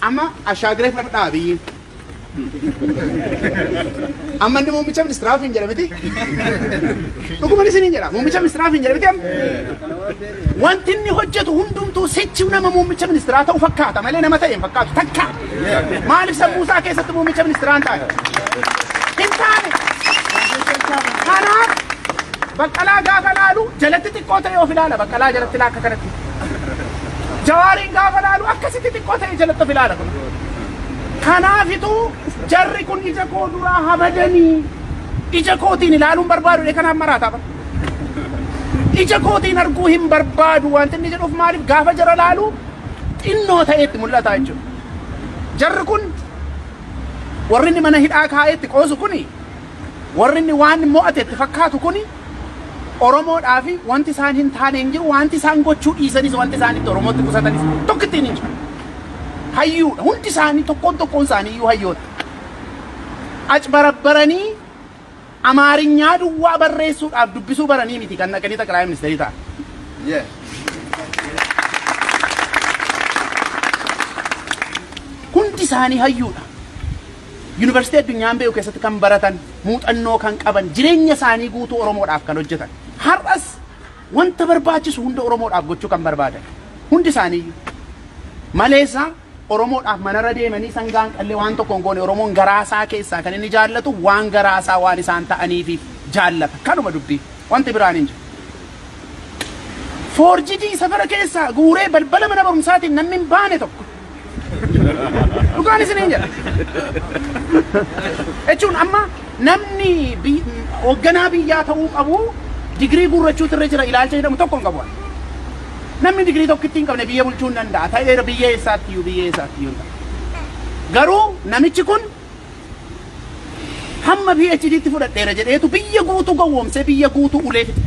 Amma ashaagiree fudhadhaa Abiyyiin. Amma inni muummicha ministiraaf hin jedha miti. Dhuguman isiniin jedha. Muummicha ministiraaf hin jedha miti amma. Wanti inni hojjetu hundumtuu sichi nama muummicha ministiraa ta'u fakkaata malee nama ta'e hin fakkaatu takka. Maaliif sammuu isaa keessatti muummicha ministiraa hin taane? Hin taane. Kanaaf Baqqalaa gaafa laalu jalatti xiqqoo ta'e of ilaala. Baqqalaa jalatti laakka kanatti. Jawaariin gaafa laalu akkasitti xiqqoo ta'e jalatti of ilaala kun. Kanaafitu jarri kun ija koo duraa habadanii ija kootiin ilaaluun barbaadu jedhee kanaaf maraataa bara. Ija kootiin arguu hin barbaadu wanti inni jedhuuf maaliif gaafa jara laalu xinnoo ta'eetti mul'ata jechuudha. Jarri kun warri inni mana hidhaa kaa'eetti qoosu kuni warri inni waan mo'ate itti fakkaatu kuni Oromoodhaaf wanti isaan hin taane hin jiru, wanti isaan gochuu dhiisanis, wanti isaan itti Oromootti qusatanis tokkittiin hin jiru. Hayyuudha. Hundi isaanii tokkoon tokkoon isaanii iyyuu hayyoota. Acbarabbaranii Amaarinyaa duwwaa barreessuudhaaf dubbisuu baranii miti kan dhaqanii xaqilaa ministeerii ta'an. Hundi isaanii hayyuudha. Yuunivarsiitii addunyaan beeku keessatti kan baratan, muuxannoo kan qaban, jireenya isaanii guutuu Oromoodhaaf kan hojjetan. Har'as wanta barbaachisu hunda Oromoodhaaf gochuu kan barbaadan. Hundi isaaniiyyuu. Maleessa Oromoodhaaf manarra deemanii sangaan qallee waan tokko hin goone. Oromoon garaasaa keessaa kan inni jaallatu waan garaasaa waan isaan ta'aniifi jaallata. Kanuma dubbii. Wanti biraan hin jiru. Foorjidii safara keessaa guuree balbala mana barumsaatiin namni hin baane tokko. Dhugaan isiniin jedha. Jechuun amma namni hoogganaa biyyaa ta'uu qabu digirii guurrachuutu irra jira ilaalcha jedhamu tokko hin qabu. Namni digirii tokkitti hin qabne biyya bulchuu hin danda'a. Ta'eera biyya eessaatti iyyuu biyya eessaatti iyyuu hin ta'a. Garuu namichi kun hamma PhDtti fudhadheera jedheetu biyya guutuu gowwoomsee biyya guutuu ulee fixe.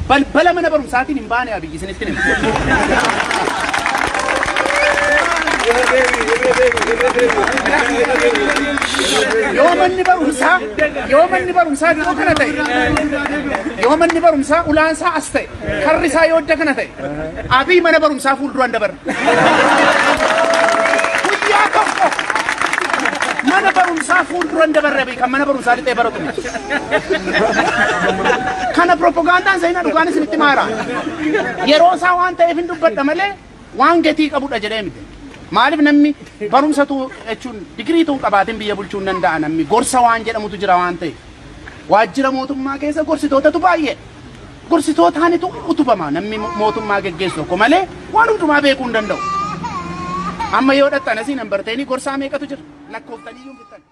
Balbala mana barumsaatiin hin baane Abiyyi isinitti hima. Yoo manni barumsaa yoo manni barumsaa iddoo kana ta'e yoo manni barumsaa ulaan isaa as ta'e karri isaa yoo idda kana ta'e Abiy mana barumsaa fuulduraan dabarra. Guyyaa tokko mana barumsaa fuulduran dabarre Abiy kan mana barumsaa lixee baratu miti. Kana propagandaan seenaa dhugaan isinitti maara. Yeroo isaa waan ta'eef hin dubbadha malee waan gatii qabudha jedhee miti. Maaliif namni barumsatu jechuun digiriitu hin qabaatin biyya bulchuu hin danda'a namni gorsa waan jedhamutu jira waan ta'eef. Waajjira mootummaa keessa gorsitootatu baay'ee. Gorsitootaanitu utubama namni mootummaa geggeessu tokko malee waan hundumaa beekuu hin danda'u. Amma yoo dhaqxan asii nambarteenii gorsaa meeqatu jira? Lakkooftanii iyyuu hin fixxan.